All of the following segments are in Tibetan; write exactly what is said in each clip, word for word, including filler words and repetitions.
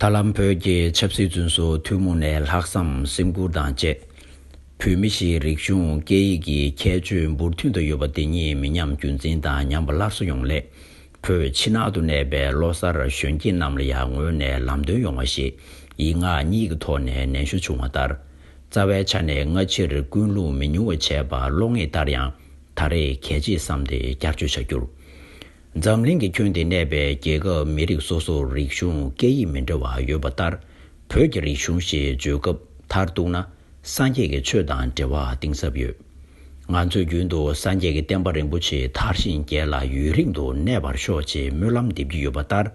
ད་ལམ་བོད་ཀྱི་ཆབ་སྲིད་བཙོན་ཟུར་ཐུན་མོང་ནས་ལྷག་བསམ་སེམས་ཁུར་དང་བཅས། བོད་མི་ཞིག་རིག་གཞུང་སྐད་ཡིག་གི་ཁྱད་ཆོས་འབུར་ཐོན་དུ་ཡོད་པ་དེ་ཉིད་མི་ཉམས་རྒྱུན་འཛིན་དང་ཉམས་པ་སླར་གསོ་ཡོང་སླད། བོད་ཕྱི་ནང་དུ་གནས་པའི་བློ་གསར་གཞོན་སྐྱེས་རྣམས་ལ་ཡང་ངོས་ནས་ལམ་སྟོན་ཡོང་བ་ཞེས་ཡིག་ངག་གཉིས་ཀྱི་ཐོག་ནས་ནན་ཞུ་བྱུང་བ་ལྟར། རྩ་བའི་ཆ་ནས་སྔ་ཕྱིར་ཀུན་སློང་མི་ཉུང་བ་བྱས་པ་བློ་ངེས་ལྟར་ཡང་། ད་རེས་གལ་ཆེ་བསམ་སྟེ་བསྐྱར་བཅོས་བྱ་རྒྱུར། འཛམ་གླིང་གི་ཁྱོན་དེ་གནས་པའི་རྒྱལ་ཁབ་མི་རིགས་སོ་སོར་རིག་གཞུང་སྐད་ཡིག་མི་འདྲ་བ་ཡོད་པ་ལྟར། བོད་ཀྱི་རིག་གཞུང་ཞེས་བརྗོད་སྐབས་མཐར་གཏུགས་ན། སངས་རྒྱས་ཀྱི་ཆོས་དང་འབྲེལ་བ་གཏིང་ཟབ་ཡོད། ང་ཚོས་རྒྱུན་དུ་སངས་རྒྱས་ཀྱི་བསྟན་པ་རིན་པོ་ཆེ་དར་ཞིང་རྒྱས་ལ་ཡུན་རིང་དུ་གནས་པར་ཤོག་ཅེས་སྨོན་ལམ་འདེབས་ཀྱི་ཡོད་པ་ལྟར།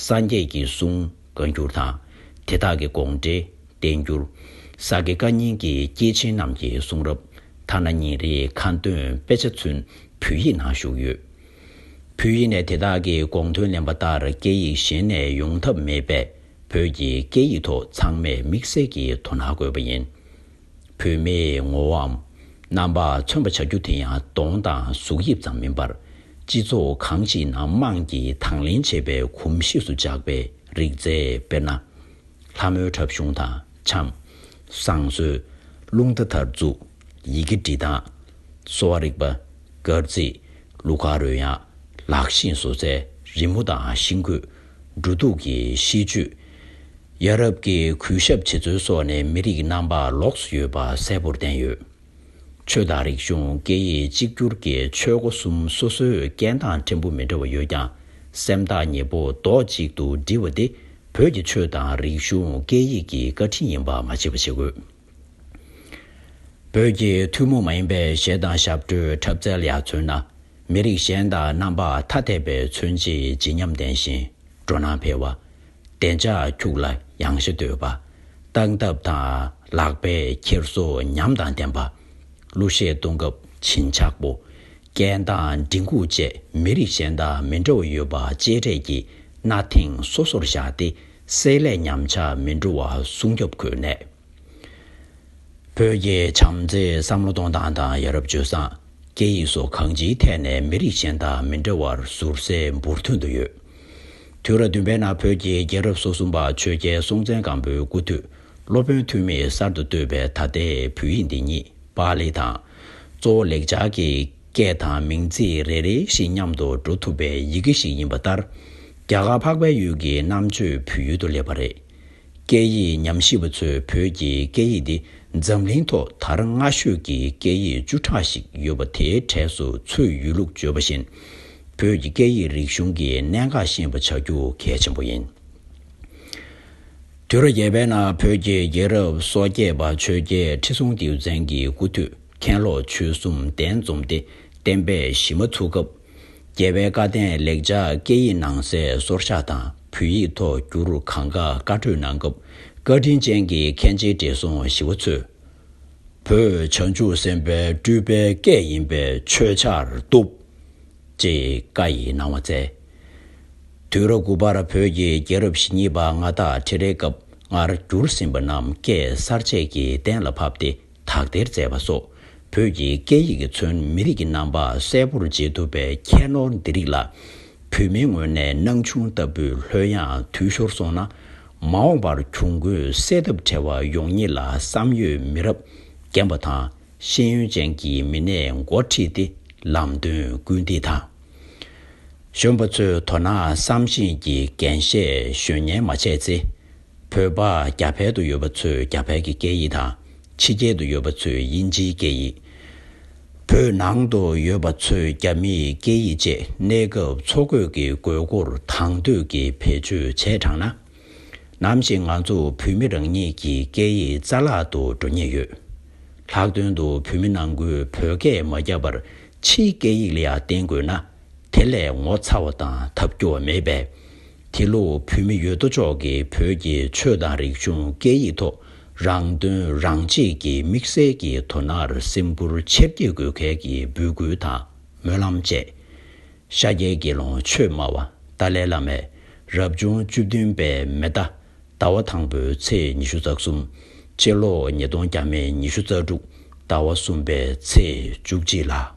སངས་རྒྱས་ཀྱི་གསུང་བཀའ་འགྱུར་དང་། དེ་དག་གི་དགོངས་འགྲེལ། བསྟན་འགྱུར། ས་དགེ་བཀའ་རྙིང་གི་སྐྱེས་ཆེན་རྣམས་ཀྱི་གསུང་རབ། ཐ་ན་ཉིན་རེའི་ཁ་འདོན་དཔེ་ཆ་ཚུན་བོད་ཡིག་ནང་བཞུགས་ཡོད། བོད་ཡིག་ནས་དེ་དག་གི་དགོངས་དོན་ལེན་པ་ལྟར་སྐད་ཡིག་གཞན་ནས་ཡོང་ཐབས་མེད་པས། བོད་ཀྱི་སྐད་ཡིག་ཐོག་ཚང་མས་དམིགས་བསལ་གྱི་དོ་སྣང་དགོས་པ་ཡིན། བོད་མིའི་ངོ་བོའམ་རྣམ་པ་མཚོན་པ་བྱ་རྒྱུ་དེ་ཡང་གདོང་དང་གཟུགས་དབྱིབས་ཙམ་མིན་པར། སྤྱི་ཚོགས་གང་ཞིག་ནང་དམངས་ཀྱིས་དང་ལེན་བྱེད་པའི་གོམས་གཤིས་སུ་འཇགས་པའི་རིག་རྩལ་དཔེར་ན། ལྷ་མོའི་འཁྲབ་གཞུང་དང་འཆམ། བསང་གསོལ། རླུང་རྟ་དར་འཛུགས། ཡི་གེ་འབྲི་སྟངས། གསོ་བ་རིག་པ། སྐར་རྩིས། གླུ་གར་རོལ་དབྱངས། ལག་ཤེས་བཟོ་རྩལ། རི་མོ་དང་ཤིང་བརྐོས། འགྲོ་འདུག་གི་གཤིས་སྤྱོད། ཡ་རབས་ཀྱི་གུས་ཞབས་བྱེད་ཚུལ་སོགས་ནས་མི་རིགས་རྣམ་པ་ལོགས་སུ་ཡོད་པ་གསལ་པོར་བསྟན་ཡོད། ཆོས་དང་རིག་གཞུང་སྐད་ཡིག་གཅིག་གྱུར་གྱི་ཆོས་སྒོ་གསུམ་སོ་སོའི་རྐྱེན་དང་ཕྲན་བུ་མི་འདྲ་བ་ཡོད་ཀྱང་། སེམས་ཐག་ཉེ་པོ་རྡོག་གཅིག་ཏུ་སྒྲིལ་བ་དེ་བོད་ཀྱི་ཆོས་དང་རིག་གཞུང་སྐད་ཡིག་གི་བཀའ་དྲིན་ཡིན་པ་མ་བརྗེད་པ་བྱེད་དགོས། བོད་ཀྱི་ཐུན་མོང་མ་ཡིན་པའི་གཞས་དང་ཞབས་བྲོའི་འཁྲབ་རྩལ་ལ་མཚོན་ན། མི་རིགས་གཞན་དང་རྣམ་པ་ཐ་དད་པའི་མཚོན་བྱེད་བརྗིད་ཉམས་ལྡན་ཞིང་འགྲོ་སྣང་འཕེལ་བ། བདེ་འཇགས་ཁྱུག་ལ་ཡང་ཞེ་འདོད་པ། སྟངས་སྟབས་དང་ལག་པའི་འཁྱེར་སོ་ཉམས་དང་ལྡན་པ། གླུ་གཞས་གཏོང་སྐབས་བྱིན་ཆགས་པོ། སྐད་གདངས་མགྲིན་ཁུག་བཅས་མི་རིགས་གཞན་དང་མི་འདྲ་བ་ཡོད་པ་གཅེས་སྤྲས་ཀྱིས་སྣ་ཐེངས་སོ་སོར་བཞག་སྟེ། བསྲེས་ལྷད་ཉམས་ཆག་མི་འགྲོ་བ་སྲུང་སྐྱོབ་དགོས་གནད། བོད་ཀྱི་བྱམས་བརྩེའི་བསམ་བློ་གཏོང་སྟངས་དང་ཡ་རབས་སྤྱོད་བཟང་། སྐད་ཡིག་སོགས་གང་ཅིའི་ཐད་ནས་མི་རིགས་གཞན་དང་མི་འདྲ་བར་ཟུར་ཟའི་འབུར་ཐོན་དུ་ཡོད། དུས་རབས་བདུན་པའི་ནང་བོད་ཀྱི་རྒྱལ་རབས་སོ་གསུམ་པ་ཆོས་རྒྱལ་སྲོང་བཙན་སྒམ་པོའི་སྐུ་དུས་སློབ་དཔོན་ཐོན་མིས་གསར་དུ་བཏོད་པའི་ད་ལྟའི་བོད་ཡིག་འདི་ཉིད་པཱ་ལི་དང་། གཙོ་བོ་ལེགས་སྦྱར་གྱི་སྐད་དང་མིང་ཚིག་རེ་རེ་བཞིན་མཉམ་དུ་འགྲོ་ཐུབ་པའི་ཡི་གེ་ཞིག་ཡིན་པ་ལྟར། རྒྱ་གར་འཕགས་པའི་ཡུལ་གྱི་གནམ་ཆོས་བོད་ཡུལ་དུ་སླེབས་པ་རེད། སྐད་ཡིག་ཉམས་ཞིབ་པ་ཚོས་བོད་ཀྱི་སྐད་ཡིག་འདི་འཛམ་གླིང་ཐོག་དར་སྔ་ཤོས་ཀྱི་སྐད་ཡིག་བཅུ་ཕྲག་ཞིག་ཡོད་པ་དེའི་གྲས་སུ་ཚུད་ཡོད་ལུགས་བརྗོད་པ་བཞིན། བོད་ཀྱི་སྐད་ཡིག་རིག་གཞུང་གི་གནད་འགག་ཤེས་པ་བྱ་རྒྱུ་གལ་ཆེན་པོ་ཡིན། དུས་རབས་བརྒྱད་པའི་ནང་བོད་ཀྱི་རྒྱལ་རབས་སོ་བརྒྱད་པ་ཆོས་རྒྱལ་ཁྲི་སྲོང་ལྡེའུ་བཙན་གྱི་སྐུ་དུས། མཁན་སློབ་ཆོས་གསུམ་གདན་འཛོམས་ཏེ་བསྟན་པའི་གཞི་མ་ཚུགས་སྐབས། རྒྱལ་བའི་བཀའ་བསྟན་ལེགས་སྦྱར་སྐད་ཡིག་ནང་གསལ་སོར་བཞག་དང་བོད་ཡིག་ཐོག་བསྒྱུར་གང་ག་བཀའ་གྲོས་གནང་སྐབས། བཀའ་དྲིན་ཅན་གྱི་མཁན་ཆེན་བགྲེས་སོང་ཞི་བ་འཚོས། བོད་བྱང་ཆུབ་སེམས་དཔའི་སྤྲུལ་པའི་སྐད་ཡིན་པས་ཆོས་ཆར་གཏུབ། ཅེས་བཀའ་ཡི་གནང་བ་བསྩལ། དུས་རབས་དགུ་པར་བོད་ཀྱི་རྒྱལ་རབས་ཞེ་གཉིས་པ་མངའ་བདག་ཁྲི་རལ་སྐབས་སྔར་བསྒྱུར་ཟིན་པ་རྣམས་སྐད་གསར་བཅད་ཀྱིས་གཏན་ལ་ཕབ་སྟེ་དག་ཐེར་མཛད་པ་སོགས། བོད་ཀྱི་སྐད་ཡིག་གིས་མཚོན་མི་རིགས་ཀྱི་རྣམ་པ་གསལ་པོར་འབྱེད་ཐུབ་པའི་ཁྱད་ནོར་འདི་རིགས་ལ། བོད་མིའི་ངོས་ནས་སྣང་ཆུང་ལྟ་བུའི་ལྷོད་ཡངས་འཐུས་ཤོར་སོང་ན། མ་འོངས་པར་གྱོང་གུན་སེལ་ཐབས་བྲལ་བ་ཡོང་ཉེན་ལ་བསམ་ཡོད་མི་རབས་རྒན་པ་དང་། ཤེས་ཡོན་ཅན་གྱི་མི་སྣས་འགོ་ཁྲིད་དེ་ལམ་སྟོན་སྐུལ་འདེད་དང་། གཞོན་པ་ཚོས་དོ་སྣང་བསམ་ཤེས་ཀྱིས་འགན་བཞེས་གཞོན་ཉན་མ་བྱས་ཚེ། བོད་པ་རྒྱ་བལ་དུ་ཡོད་པ་ཚོས་རྒྱ་བལ་གྱི་སྐད་ཡིག་དང་། ཕྱི་རྒྱལ་དུ་ཡོད་པ་ཚོས་དབྱིན་ཇིའི་སྐད་ཡིག་བོད་ནང་དུ་ཡོད་པ་ཚོས་རྒྱ་མིའི་སྐད་ཡིག་བཅས་གནས་སྐབས་འཚོ་གོས་ཀྱི་དགོས་མཁོར་དང་དོད་ཀྱིས་བེད་སྤྱོད་བྱས་དྲགས་ན། ནམ་ཞིག་ང་ཚོ་བོད་མི་རང་ཉིད་ཀྱི་སྐད་ཡིག་རྩ་བརླག་ཏུ་འགྲོ་ཉེན་ཡོད། ལྷག་དོན་དུ་བོད་མི་ནང་ཁུལ་བོད་སྐད་མ་བརྒྱབ་པར་ཕྱིའི་སྐད་ཡིག་ལ་ཡང་བརྟེན་དགོས་ན། དེ་ལས་ངོ་ཚ་བ་དང་ཐབས་སྐྱོ་བ་མེད་པས། དེ་ལུགས་བོད་མི་ཡོད་དོ་ཅོག་གིས་བོད་ཀྱི་ཆོས་དང་རིག་གཞུང་སྐད་ཡིག་ཐོག་རང་དོན་རང་གཅེས་ཀྱི་དམིགས་བསལ་གྱི་དོ་སྣང་སེམས་ཁུར་ཆེར་བསྐྱེད་དགོས་གལ་གྱི་འབོད་སྐུལ་དང་སྨོན་ལམ་བཅས། ཤཱཀྱའི་དགེ་སློང་ཆོས་སྨྲ་བ་ཏཱ་ལའི་བླ་མས་རབ་བྱུང་བཅུ་བདུན་པའི་མེ་ཟླ་ཟླ་བ་དང་པོའི་ཚེས་ཉི་ཤུ་རྩ་གསུམ། ཕྱི་ལོ་ཉིས་སྟོང་བརྒྱ་མེད་ཉི་ཤུ་རྩ་དྲུག་ཟླ་བ་གསུམ་པའི་ཚེས་བཅུ་གཅིག་ལ།